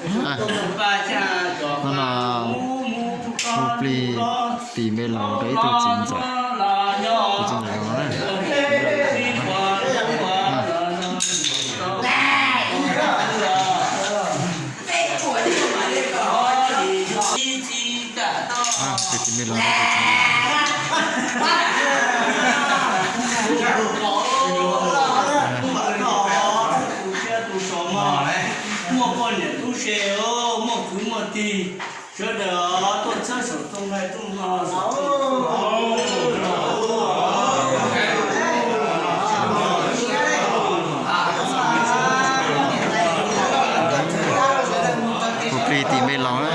Hnub no hu plig tis me laus rau ib tug txiv ntxawm, tus txiv ntxawm no na. Hu plig tis me laus rau tus txiv ntxawm. Muaj poj niam tub se, muaj kwv muaj tij, sawv daws tuaj txhawb saum rooj nqaij rooj no. Hu plig tis me laus na.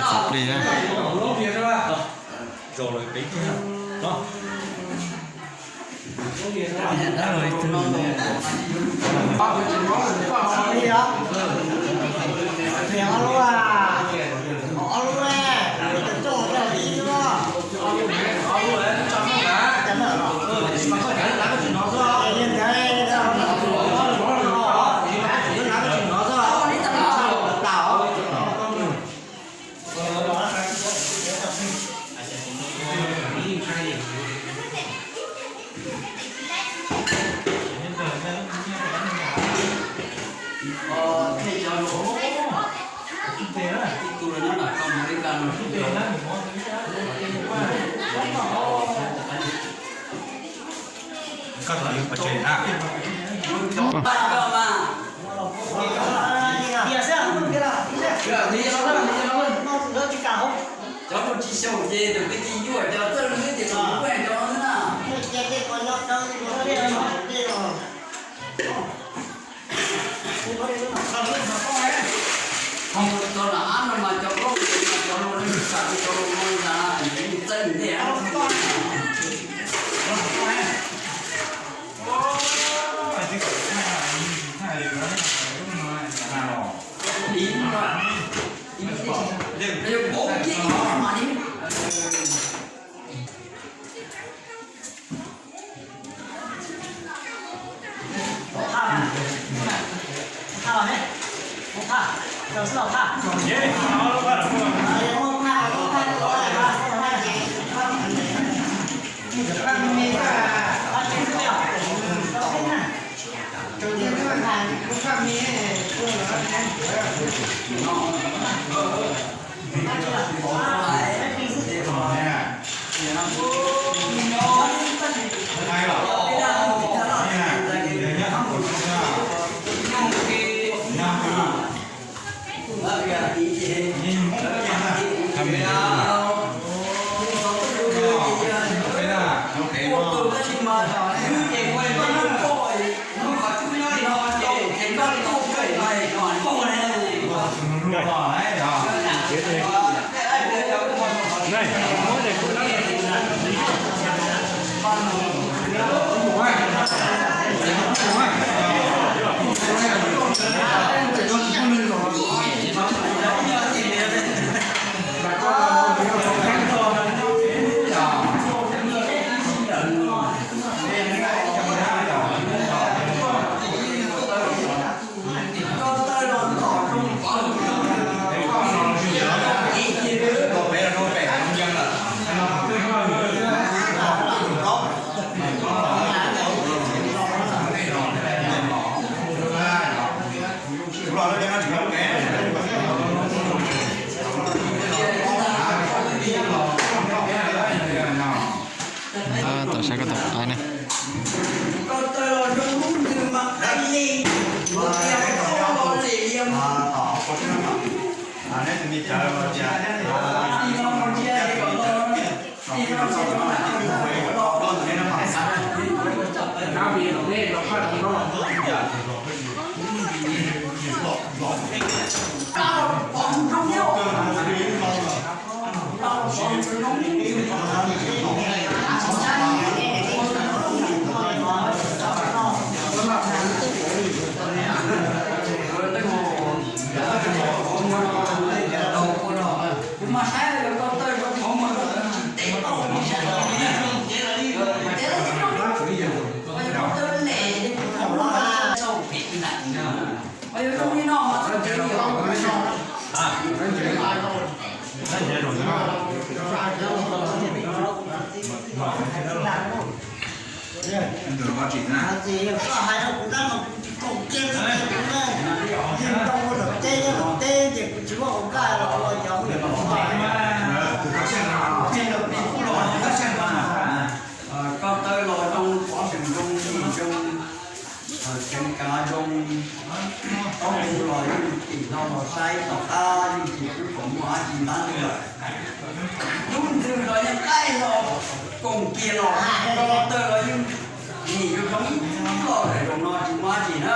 Txiv plig na. Koj tos yus pov tseg na. Cov tsis xyaum ces tus kwv tij yuam cov txawj lwm ces tus kuj cov na. Txog lam ab no mas cov plaub cov no mas cov no, cov no mas txawj ntej. Tab tom saib koj tus qaib ne. Kuv mas saib Koj hais rau kuv tab mas kuv tsis koom kiag li kuv na, yeej tau ua lawm teb nyob lawm teb ces kuv tsis muaj hauv kaj los ua cov hu Koj taw los zoo, pov swm zoo, dim zoo, tseev kav zoo, taub hau los yeej tim no los saib tom qab yeej tsis pub kom muaj dab tsi ntab ntwg lawm. Lub ntxwg los yeej qaij los koom kiag los, taw los yeej dim zoo zoo los lawm, zaum no tsis muaj dab tsi na.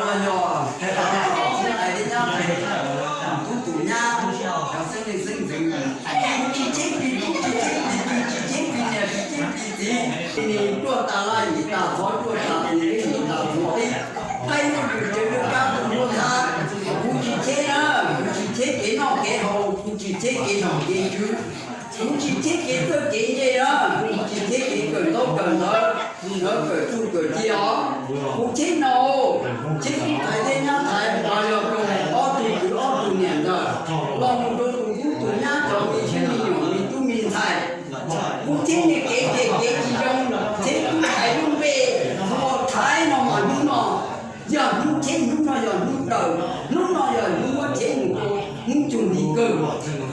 Los yog, hais tias nyab hais, tub tus nyab, cov xeeb leej xeeb ntxwv, tsis cheb plis tub, tsis cheb plis tus, tsis cheb plis niam, tsis cheb plis txiv, nim tuaj tas laj yim tas qhov tuaj tas tus leej yim tas tus qib, qaib lub kws tsev lub kab tus lub thab, kuv tsis cheb na, kuv tsis cheb kev noj kev haus, kuv tsis cheb kev nom kev tswv, kuv tsis cheb kev txawj kev ntse na, kuv tsis cheb kev kawm ntaub kawm ntawv, kawm txuj kawm ci os. Kuv cheb no, cheb tub thaiv thiab nyab thaiv, los yog rau ob tug kwv ob tug niam ntawd, los mus rau tus tub tus nyab cov me tub me nyuam me tub me ntxhais. Kuv cheb nej kev cem kev tsis zoo, cheb tub thaiv lub npe, ua thaiv no mas hnub no yog hnub cheb, hnub no yog hnub daws, hnub no yog hnub muab cheb mus rau hnub txuj li kawg.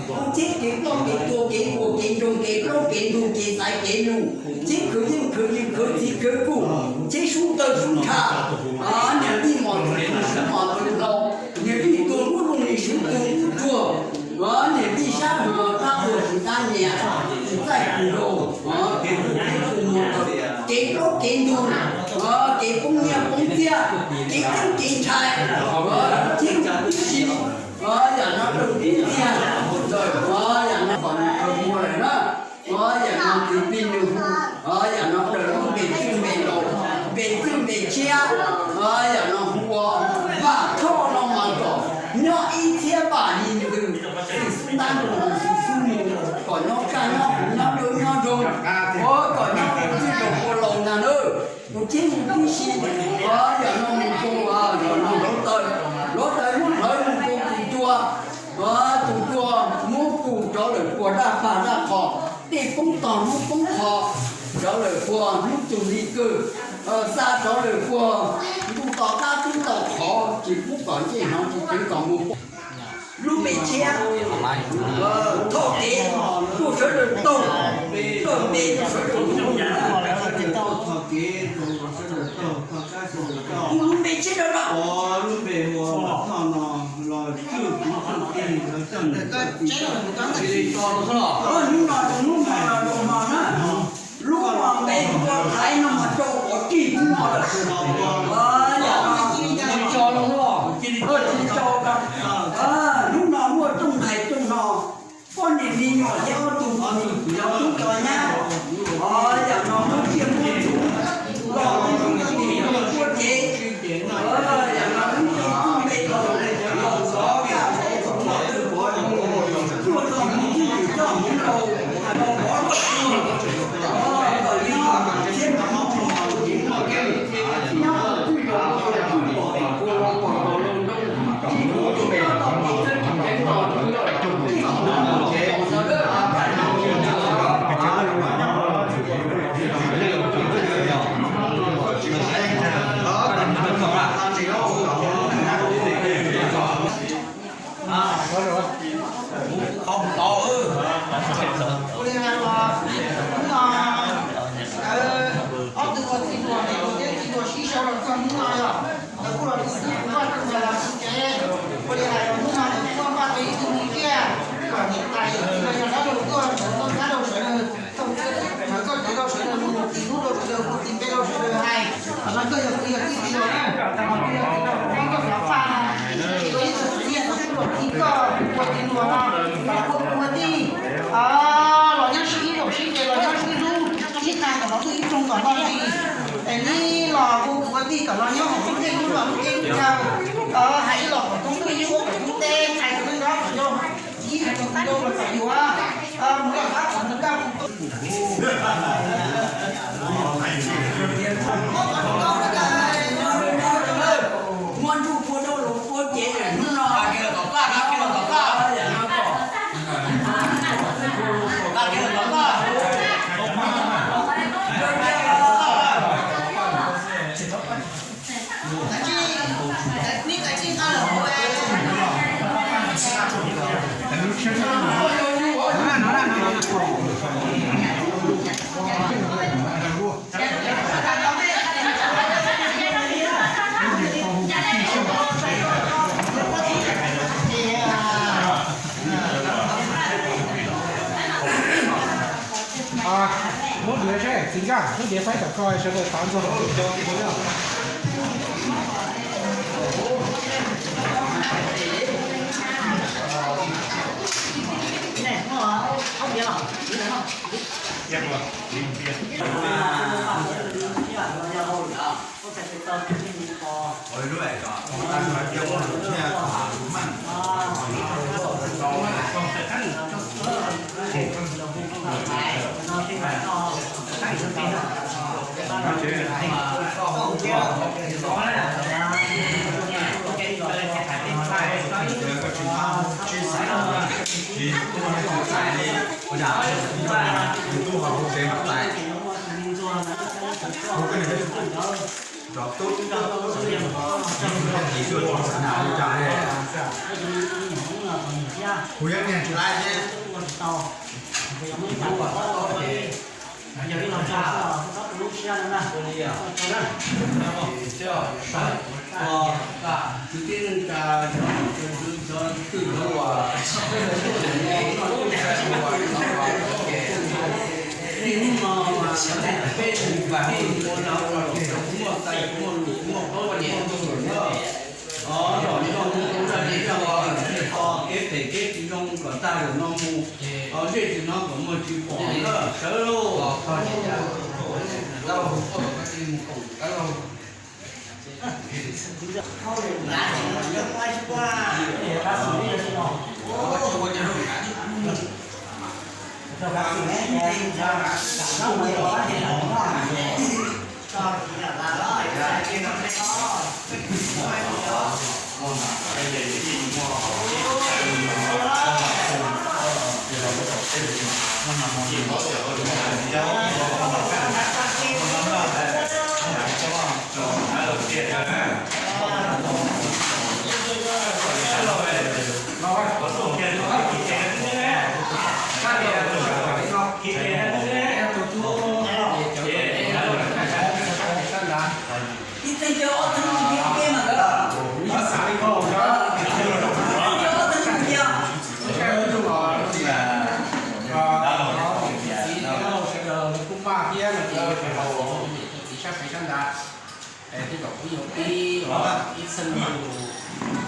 Kuv cheb kev ploj kev tuag kev nkuas kev nroo kev plaub kev ntug kev xaiv kev nug, cheb khwv yeej khwv yws khwv txiv khwv kuj, cheb sub tawg sub ntsha, niag vij mos txwv mos txwv hlau, niag vij tuag muab lub nws sub tug ub tsuag, niag vij sab hwv dab tuag tsis dab nyiam, tsis txaij tsis nrau, kev plaub kev ntug, kev poob nyiaj poob txiaj, kev ceeb kev ntshai, cheb tib si, yam no rau tib tiag, yam no kom nws kawg muag lawm na. Yam no txiv plig nws hu, yam no daws lub npe txwj npe laus, npe txwj npe tshiab, yam no hu ua Vam Thoj no mas kom nyob ib txhiab vam li ntws, xwb xub ntab nroo xwb xub mus, kom nyob kaj nyob huv nyob dawb nyob zoo, ua kom nyob ua txwj laus ua laus ntag na. Kuv cheb mus tib si, yam no mus rau, yam no hluav taws, hluav taws muab hlawv mus rau tus cua, tus cua muab pum rov lawm puag daj pag daj qhos, dej poob tog hnub poob qho, rov lawm puag hnub txuj li kawg, xa rov lawm puag ntuj tom qab tub tom qhov, tsis pub kom ntsej hnov tsis tseev kom mus. Thiab thoj kev tuaj sawv daws taug, txoj kev tuaj sawv daws taug, txoj kev rau sawv daws taug, txoj kab sawv daws taug. Kuv lub npe tshiab rau los, lub npe hu ua Thoj no los tswj kuv txoj kev los coj nws txoj kev. Hnub no rau hnub hmo los rau hmo na. Lub no npe hu ua Thaiv no mas rau qhov tij hnub no lawm. Yam no tsis tso los, tsis tso, hnub no muaj rooj hais rooj no, poj niam me nyuam thiab ob tug me nyuam cov tub cov nyab, yam no muab tsiaj muab txhu los ua cev. Yam no lub npe txoj npe los los los kaj los los twg pov los tuaj txog mus twj ywm coj hmoov rau los pov los tuaj kom li thiab no. Ua li hais los hnub no, ob tug ua txiv hluas, tus thiab txiv hluas sib sau los txog hnub no yog lawv kuj los txog hnub no los txog tsev. Ua li hais los hnub no lawv kuj npaj tau ib tug me tsiaj kom niam tais los yog dab laug tuaj ntawm txoj kab rau sawv daws, ntawm txoj kev rau sawv daws mus, tis hnub rau sawv daws mus, tis npe rau sawv daws hais. Qhov no koj yog kuv yog tij txiv hluas na, kuv yog txiv hluas, kuv yog txiv hluas, kuv yog txiv hluas, kuv yog txiv hluas, kuv yog txiv hluas no, ua tij los nyob sib ib zaug sib nce los nyob sib hlub, ib qab kom los tuaj ib rooj kom noj li. Es neb los ua kwv ua tij kom los nyob hauv lub ntiaj lub lub caij lub ncaug, hais ib los kom coob tuaj ib suab kom coob teb, hais kom neeg nyob kom zoo, ib hais kom zoo los kom yuav, mus loj qab kom mus kaj mus tuaj. Muab ntsuj pua rau los ua cev hnub no. Muab dua seb txiv nkaj, muab diav faib tom koj sawv daws tav ntxog. Cov tub txib tuaj txog xav nas ua cas ne? Kuv yeej niag tsis laib thiab. Kwv tij neej tsa, cov twj cov uas, niaj hnub no mas peb kwv tij ua lawv los kuv muaj tais muaj lus muaj poj niam muaj tub na. Los nrog mus rau zaj li zaj uas kev phem kev tsis zoo kom tag lawm no mus, zej tsis hnov kom muag tsis pom na, sawv lauj.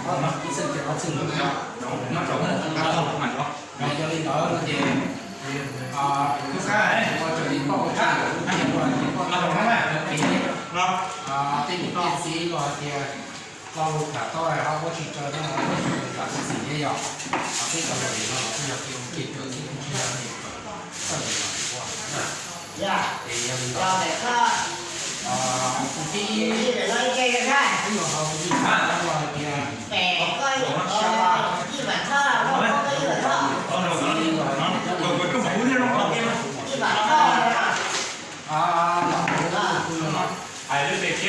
Ib txheej ces ob txheej no, yog li ntawd no ces ua raws li koj ua tseeb, ua tias koj tau kev, tej niam tej txiv los hais tias lo lus tham tau ho ua tsis raws no los ua tsis raws tam tus txim thiab yog, peb cov laus no los kuj yog kev ua kev cawm txij tus tsis yog txawj ua. Es yog li ntawd, tus thib ib, tus thib ib los hais tias sab laj, hais lub pem kiab es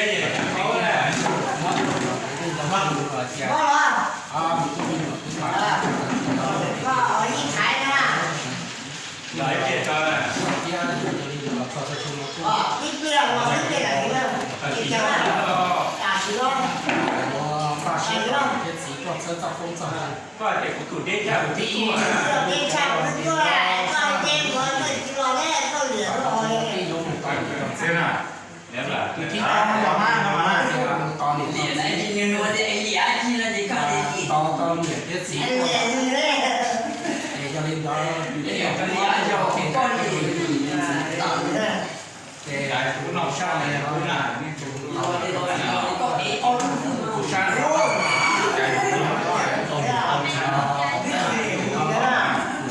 muab tus ntawd hu tias, tus ntawd hu tias, los ib pliag tso, ib pliag los ib pliag, tam sim no, tam sim no, koj tias kuv tus deb tshaj kuv twb tuaj, koj deb tshaj kuv twb tuaj, koj deb kuv twb tsis los ne, koj liam los. Tus thib ob no mas, tos niam tos txiv, tos tau niam thiab txiv, es yog li ntawd, ces kuv noj sab no, kuv noj, kuv sab no, kuv sab no,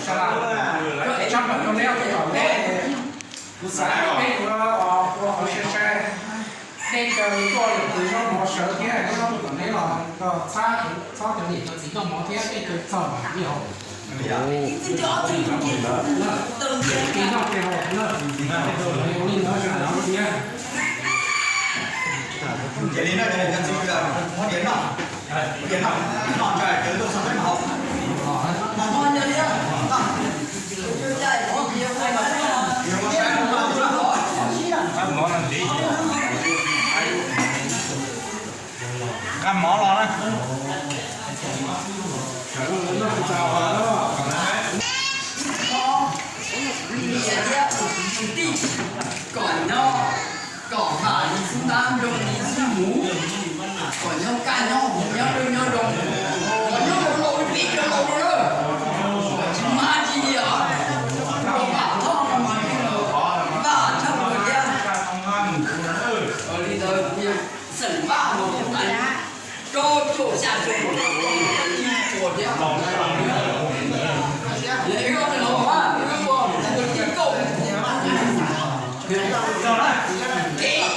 sab no, kuv neb, kuv xav peb ua qhov sai sai, tej caw tuaj lwm tus noj mov sawv thiab noj mov tom neb los txhob cov niam cov txiv noj mov thiab tej caw txog mas li hauv. Ces li no cov niam cov txiv muab diav noj, diav noj, noj ntshai cov tuaj txog peb haus. Nqa mov los na. Kom nyob, kom vam li xub ntab, nroo li xub muv, kom nyob kaj nyob huv, nyob dawb nyob zoo, kom nyob laus laus li peb cov laus no na. Tsis mab tsis nyiam, kom vam thooj no mas yeej vam tshaj plaws thiab. Li ntawd xeem Vaj no rau caum xya caum ua thiab. Kev,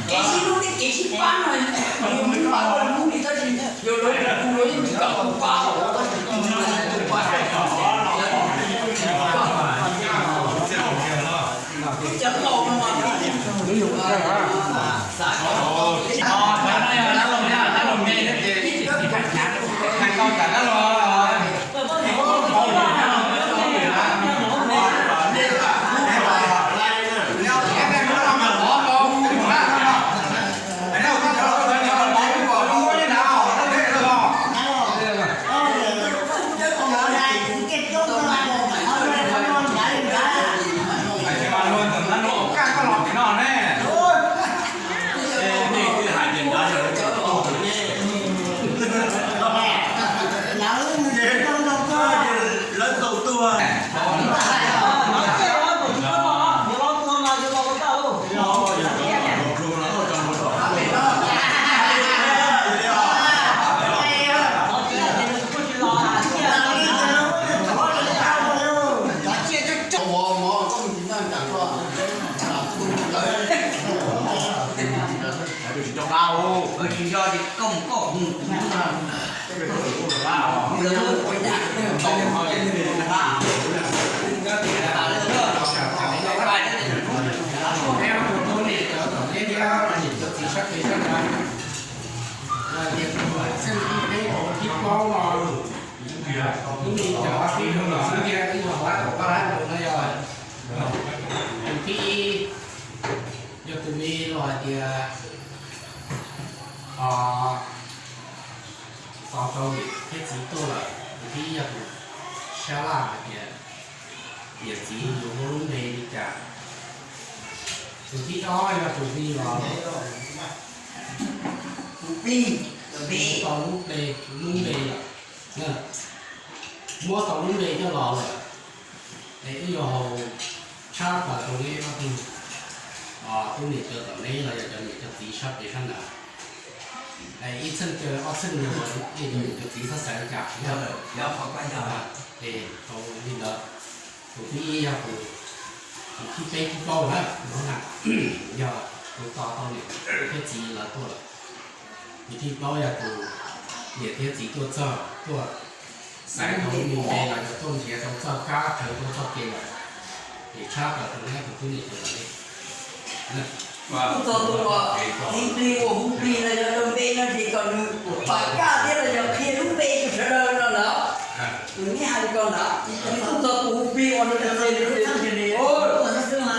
kev sib hlub thiab kev sib pab no, mus ua li tab sis yog lawv tus lawv yeej tsis kam tus pab, tab sis tus pab, tus cov laus no mas, xav Lawv tau tuag. Tsis nco qab, tsis nco ces koj mus koj, kuv mus kuv. Tus thib ib yog tus me los hais tias tos tau niam thiab txiv tuaj lawm. Tus thib ib yog tus sab laj hais tias niam txiv yuav muab lub npe li cas. Tus thib ob yog tus me los, tus plig, Muab tau lub npe, lub npe lawm, muab tau lub npe coj los lawm, es wb yuav haus tshab plaws rau neb ob tug tub niam cov tom neb los yog cov niam cov txiv sab pem sab nrad. Ib txheej caw ob txheej no, nej cov niam cov txiv txhob xav li cas, yog lawm, yog qhov koj yog lawm. Ces tau li ntawd, tus thib ib yog tus, tus thib peb thib plaub na, no na, yog tus tos tau niam thiab txiv lawv tuaj lawm. Tus thib plaub yog tus niam thiab txiv tuaj txog, tuaj xaiv tau lub npe los yog tuaj nrhiav tau txoj kab rhawv tau txoj kev lawm, ces tshab plaws rau neb tus tub niam cov tom neb. Kuv txog tus uas txiv plig uas hu plig los yog rau npe no ces kom nws pam kaj thiab los yog qhia lub npe rau sawv daws no lawm. Nws neb hais li ko ntag, nws kuj txog tus hu plig uas nws,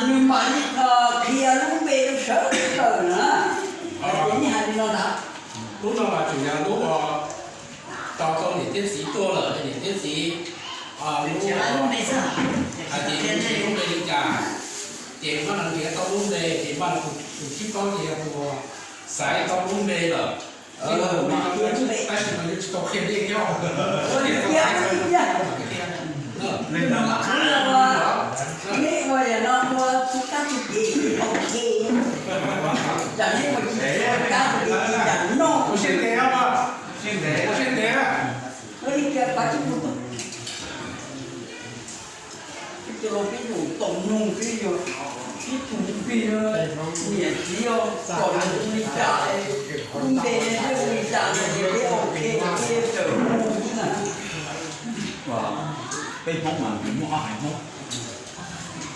nws mam li qhia lub npe rau sawv daws na. Ces neb hais li no ntag. Lub no mas tseem yog lub uas tau tau niam thiab txiv tuaj lawm, niam thiab txiv, lub, hais tias lub npe li cas, ces maj los nrhiav tau lub npe, ces maj los tus thib plaub ces yog tus xaiv tau lub npe lawm. Tab sis mas yuav tsis tau qhia dej nyob. Neb ua yam no ua txhua kab txhua kev, ok. Tsam neb ua tsis tau kab txhua kev, tsam noj. Ua siab ntev, ua siab ntev. Ua li cas pab tsis tau. Peb cov laus peb yuav tau mloog peb yog ib tug plig niam txiv os, kom lawv ua li cas, lub npe thiab ua li cas no ces peb ok, peb tawm mus xwb na. Peb Hmoob mas muaj ob haiv Hmoob.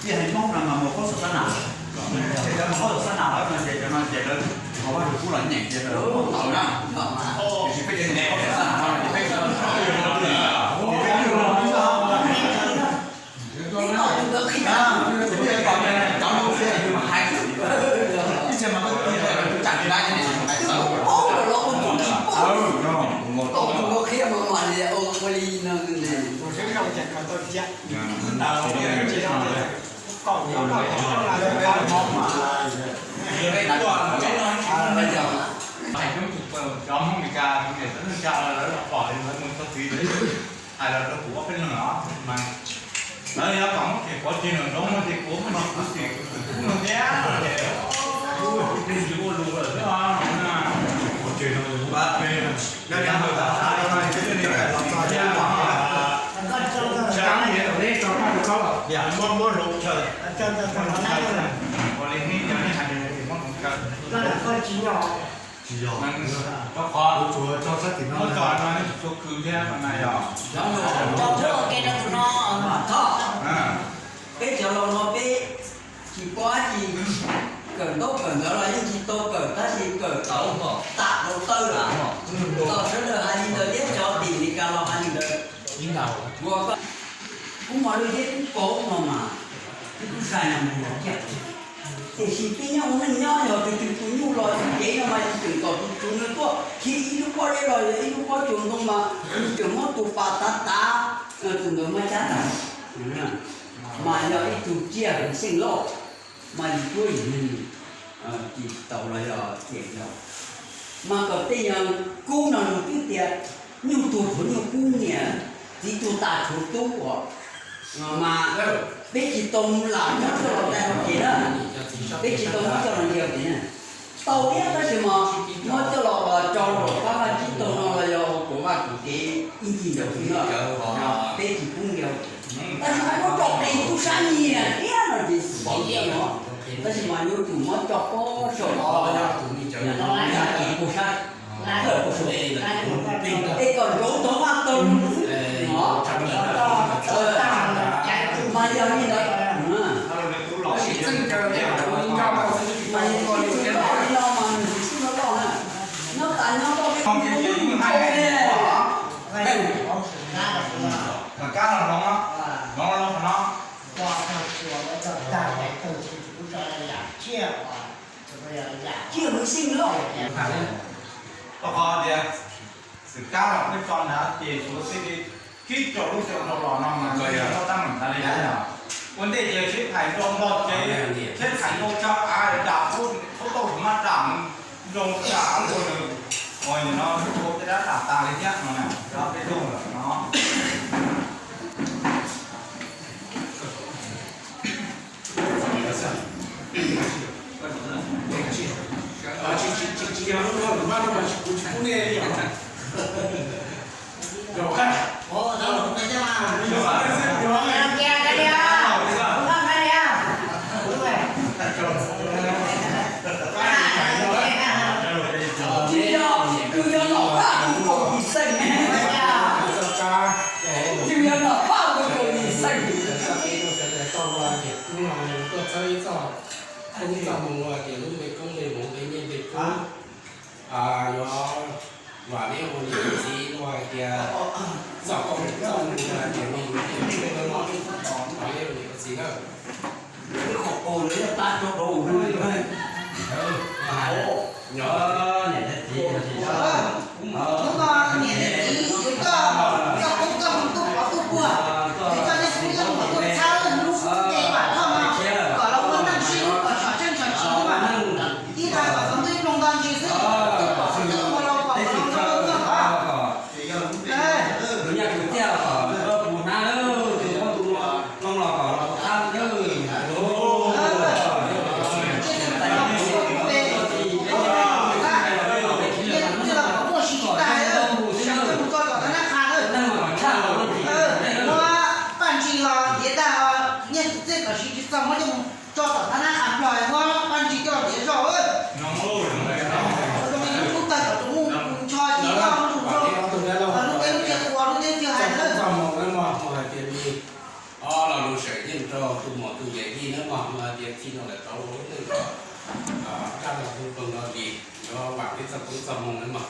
Ib haiv Hmoob no mas mus qhob saum sab nas, ces lawv mus qhob saum sab nas lawm no ces cov no ces lawv, Vajtswv pub los nyeem ces lawv tawm na. Tiam sis peb cov niag qhob saum sab nas no ces peb, ces peb, ib txhia mas koj tias tsam nab ces hais txawv. Cov Hmoob Meskas, lawv pom lawv mus txog tid lawv hais los rau kuv ob peb leeg os mas, lawv yog kom muab qhia pov tseg nram nroog no ces kuv muab ntsis kuv xim kuv xim kub no thiab ces tsis ua lus lawm xwb os. Ua li nej cov nej hais tias muab hloov chaw. Tsis yog, rau qhov kuv tsuas tso sab tim no, muab tso no nej tsis tshua khwv thiab no na yog. Peb cov laus no peb tsis paub dab tsi, kawm ntaub kawm ntawv los yeej tsis tau kawm tab sis kawm tau kom tam rau tawb lawm. Los sawv daws hais li ntawd thiab cov tim Meskas los hais li ntawd. Ua koj, kuv mos lwj thiab kuv paub no mas, kuv kuj sai no mus los kiag. Tiam sis peb nyob ua neej nyob yog tus twg tus nyuj los tus cev no mas yus tseem kom tus tswv nws tuaj khi ib lub pob zeb los yog ib lub pob tsuas ntoo mas yus tseem muab tus pas tav tav, tus ntawd muab cab tas. Mas yog ib tug tsiaj heev xeej loj, mas yus cuab yus neeg tsis tau los yog tiam yog. Mas kom tej yog kub no nws twb tias nyuj tuag tshuav nyuj kub niam, txiv tuag tas tshuav tub os. Mas peb tsis tau lam muab coj los tais hauv ces na, peb tsis tau muab coj los ntsia hauv ces na. Tau thiab tab sis mas muab coj los tso rau pab Vaj Tsib Taug no los yog kuv vaj kuv tsev ib ncig nraud xwb no, peb tsis pub ntsia hauv ces. Tab sis mas muab tso qees tub sab nyias thiab no ces xav tias no, tab sis mas yuav tsum muab tso pob saum no, no ces puag sab, es kom nrov tau vaj tau lug xwb no. Mas yog li ntawd, mas yog li no mas nws tsis loj loj na, nyob tas nyob toj peb mus mus mus ne. Kab los hloov, hloov los hloov no. Tsiaj heev xeej loj. Rau qhov tias xwm kab los peb tso nrad ces suav xij li kib rau lub xyoo rau los no mas nws yog koj tab meeg tas li ntawd. Ua ntej ces sib hais nroo nplog ces sib hais nroo tso av dam khaub tauj mab dam nroo dam ua nws Ua no tej dab tam tas li thiab no, cov peb rooj lawm no. Tsis yog lub no lwm mab no mas kuv tsis pub nej li os. Tsis yog, kws yog nom phaj kuv kaum yim xeem. Kws yog nom phaj kuv kaum yim xeem. Tuaj txhawb ib txoj, ib txoj moo ua tias lub npe koob npe moov npe nyiaj npe kub, yuav vam neb ua niam txiv ua hais tias txoj koob txoj moo ua hais tias me nyuam neb ua niam ua txiv na. Nyob niam thiab txiv, hnub no niam thiab txiv yuav coj, coj koob coj moo tuaj pov tuaj puag, yuav coj nej coob coj moo tuaj txhawb lub npe vam koj no, kom los ua neej sib hlub kom tsom tseej tsom tsim mas. Ib qho kom txog ntuj ib nploog nto ntsis xwb, twb pom xwb ua los kom los nrog koj os. Lub nyaj kws tiaj los kom puv hnab, tus poj tus moo los kom los puv thab lawm. Muaj siv tsis tag, muab paj ntsis los ntiav tag, nyiaj txiag txij kom siv tsis txog muab coj mus tso tom thab nab qhas plog, muab paj ntsis coj los ntiav zog. Zoo li lub kub tawg kom tus muj ntsho ci loj lub tus zoo, lub teb lub txiag qhua lub teb txiag hais na. Los lus seem yeej rau tus muam tus yawm yij nawb mog, hais tias txij no lawm tau ua lub neej kom raj los hu pes los vis, yuav vam peb txoj koob txoj moo nawb mog.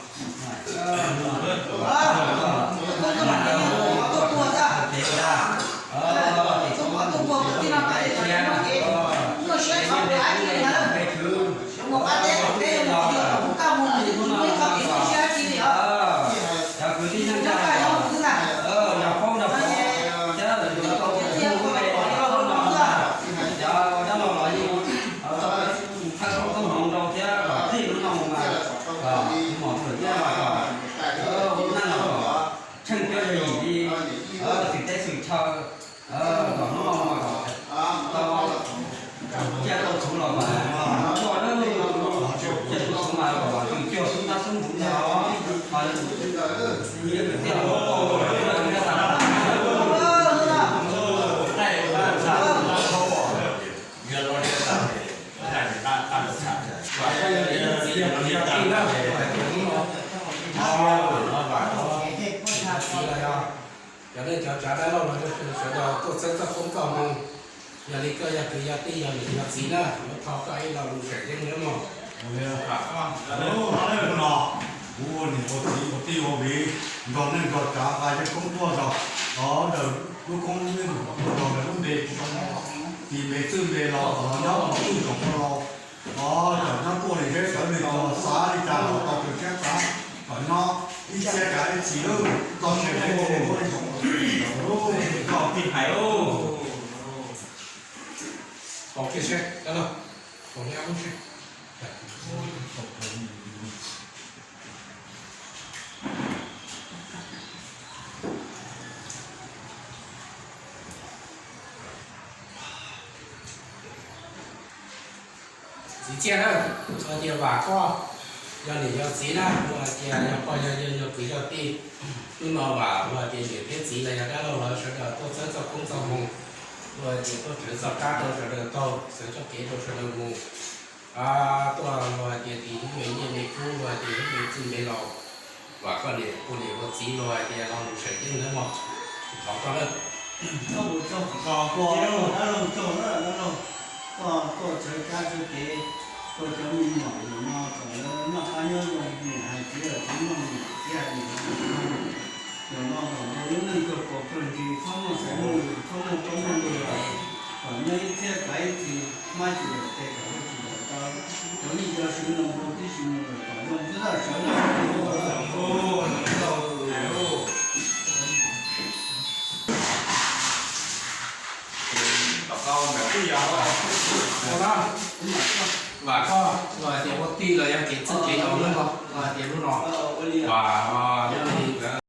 Cov kwv tij neej tsa, yog paub nrog thiab lawv yuav tau mus ua dab laug los yeej thawj koob thawj hmoov rau thiab kom txij lub no mus mas kom mom thuam thiab mas kom ua neej los kom tsheej cuab yig li xwm teb xwm chaw, kom hnub no mas kom tau ciaj tau txhuv los mas ua dab laug, ciaj tau txhuv mas kom tws cuag xub ntab xub npuv ntag os. Cov neej cov tsav dab laug los sawv daws tuaj txhawb txoj koob txoj moo. Yog li koj yog kwv yog tij yog niam yog txiv na, yuav thov koj ib lo lus seem yeej nawb mog. Kuv ua niam ua txiv ua tij ua viv, nrog neej nrog tsav nqa cov koob tuaj rau ntawm lub koob lub npe, lub npe txwj npe los nyob txwj tsoom pog laus, cov nyob tuaj li zeb sawv li los xav li cas los tau kws siab xav, kom nyob ib txhiab kav ib txhis lub txoj sia. Txiv Txiaj na, ua tias vam koj, yog niam yog txiv na, ua tias yog pog yog yawg yog kwv yog tij, hnub no vam ua tias niam thiab txiv los yog dab laug los sawv daws tuaj txhawb txoj koob txoj moo, ua tias tuaj txhawb txoj kab rau sawv daws taug, txhawb txoj kev rau sawv daws mus. Tuaj ua tias tis lub me nyiaj me kub, ua tias lub me txwj me laus, vam koj niam ua niam ua txiv los hais tias lo lus seem yeej nawb mog. Thov koj lawm. Koj mus txog koj dab laug txog na, dab laug, koj tuaj txhawb kab txhawb kev rau cov me nyuam no kom lawv noj qab nyob zoo, niam hais txiv los txiv mloog, niam txiv hais niam los niam mloog. Yog no kom nrog lub neej rau puas pawg ntsis, txhob muaj xaiv muaj lus, txhob muaj plaub muaj ntug lawm, kom nyob ib txhiab kav ib txhis, hmab tsis lawm tes kom luj tsis lawm taw, cov nij cov swv no npau tib si mus lawm kom zoo xwb na sawv daws. Vam koj, ua tias ua tij los yog kev txwj kev laus lawm. Tias lub no, ua, lub no